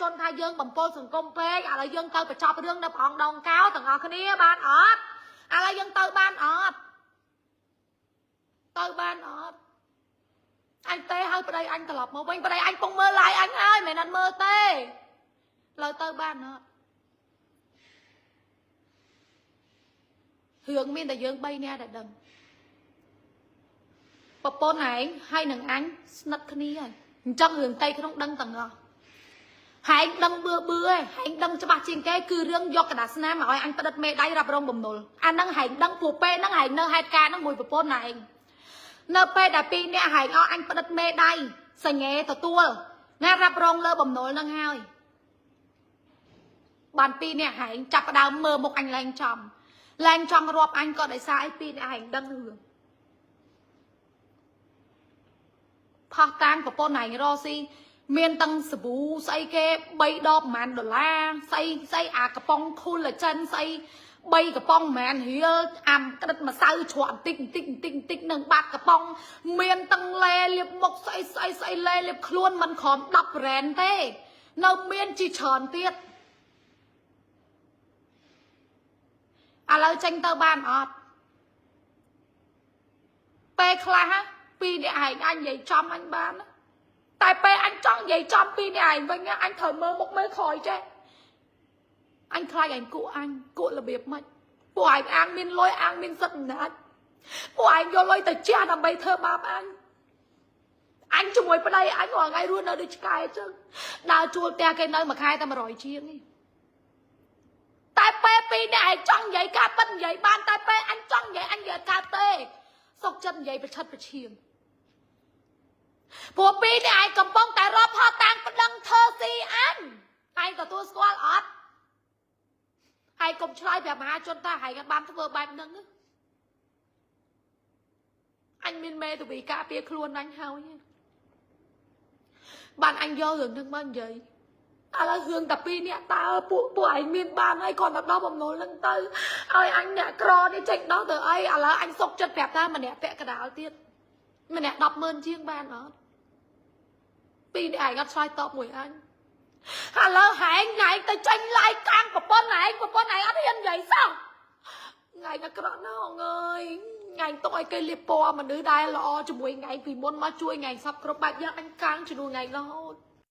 ជនថាយើងបំពុលសង្គមពេកឥឡូវយើងទៅបញ្ចប់រឿងនៅព្រះអង្គដងកោទាំងអស់គ្នាបានអត់ឥឡូវយើងទៅបានអត់ទៅបានអត់អញទេឲ្យប្តីអញត្រឡប់មកវិញប្តីអញពងមើល live អញហើយមិនមែនអត់មើលទេលើទៅបានអត់រឿងមានតែយើង3នាក់ដែលដឹងប្រពន្ធឯងហើយនឹងអញស្និទ្ធគ្នាហើយអញ្ចឹងរឿងតៃក្នុងដឹងទាំងអស់ហែងដឹងបឿបឿឯងហែងដឹងច្បាស់ជាងគេគឺរឿងយកกระดาษស្នាមមកឲ្យអញផ្ដិតមេដៃរ៉ាប់រងបំណុលអាហ្នឹងហែងដឹងព្រោះពេលហ្នឹងហែងនៅហេតុការណ៍ហ្នឹងមួយប្រពន្ធឯងនៅពេលដែលពីរនាក់ហែងឲ្យអញផ្ដិតមេដៃសញ្ញេទទួលណារ៉ាប់រងលើបំណុលហ្នឹងហើយបានពីរនាក់ហែងចាប់ផ្ដើមមើលមុខអញឡើងចំឡើងចង់រាប់អញក៏ដោយសារអីពីរនាក់ហែងដឹងរឿងផោះតាងប្រពន្ធឯងរកស៊ីមានទាំងសាប៊ូស្អីគេ3ដបប្រហែលដុល្លារស្អីស្អីអាកំប៉ុង collagen ស្អី3កំប៉ុងប្រហែលរៀលអាំក្តិតម្សៅជ្រក់បន្តិចបន្តិចបន្តិចបន្តិចនឹងបាត់កំប៉ុងមានទាំងលេលាបមុខស្អីស្អីស្អីលេលាបខ្លួនមិនក្រោម10 brand ទេនៅមានជាច្រើនទៀតឥឡូវចេញទៅបានអត់ពេលខ្លះពីរអ្នកឯងអញនិយាយចំអញបានតែពេលអញចង់និយាយចំពីរអ្នកឯងវិញអញត្រូវមើលមុខមើលក្រោយចេះអញខ្លាចឯងគក់អញគក់របៀបម៉េចពួកឯងអាងមានលុយអាងមានសិទ្ធិអំណាចពួកឯងយកលុយទៅជះដើម្បីធ្វើបាបអញអញជាមួយប្តីអញរាល់ថ្ងៃរស់នៅដូចឆ្កែអញ្ចឹងដើរជួលផ្ទះគេនៅមួយខែតែ100ជាងទេតែពេលពីរអ្នកឯងចង់និយាយការពិតនិយាយបានតែពេលអញចង់និយាយអញនិយាយកើតទេសុកចិត្តនិយាយប្រឆិតប្រឈៀងព្រោះពីរអ្នកឯងកំពុងតែរាប់ហោតាំងប្តឹងធ្វើស៊ីអញឯងទទួលស្គាល់អត់ហើយកុំឆ្លើយប្រាប់មហាជនថាហើយបានធ្វើបែបហ្នឹងអញមានមេធាវីការពារខ្លួនអញហើយបានអញយករឿងហ្នឹងមកនិយាយឥឡូវរឿងតែពីរអ្នកតើពួកឯងមានបានហើយគាត់ទៅដល់បំណុលហ្នឹងទៅឲ្យអញអ្នកក្រនេះចេញដល់ទៅអីឥឡូវអញសុកចិត្តប្រាប់ថាម្នាក់ពាក់កណ្ដាលទៀតម្នាក់100000ជាងបានអត់ពីរអ្នកឯងអត់ឆ្លើយតបមួយអញឥឡូវហែងថ្ងៃទៅចេញឡាយកាំងប្រពន្ធឯងប្រពន្ធឯងអត់ហ៊ាននិយាយសោះថ្ងៃអាក្រក់ណាស់អើយថ្ងៃទុកឲ្យគេលៀបពណ៌មនុស្សដែលល្អជាមួយថ្ងៃពីមុនមកជួយថ្ងៃសពគ្រប់បែបយ៉ាងអញកាំងជំនួសថ្ងៃរហូត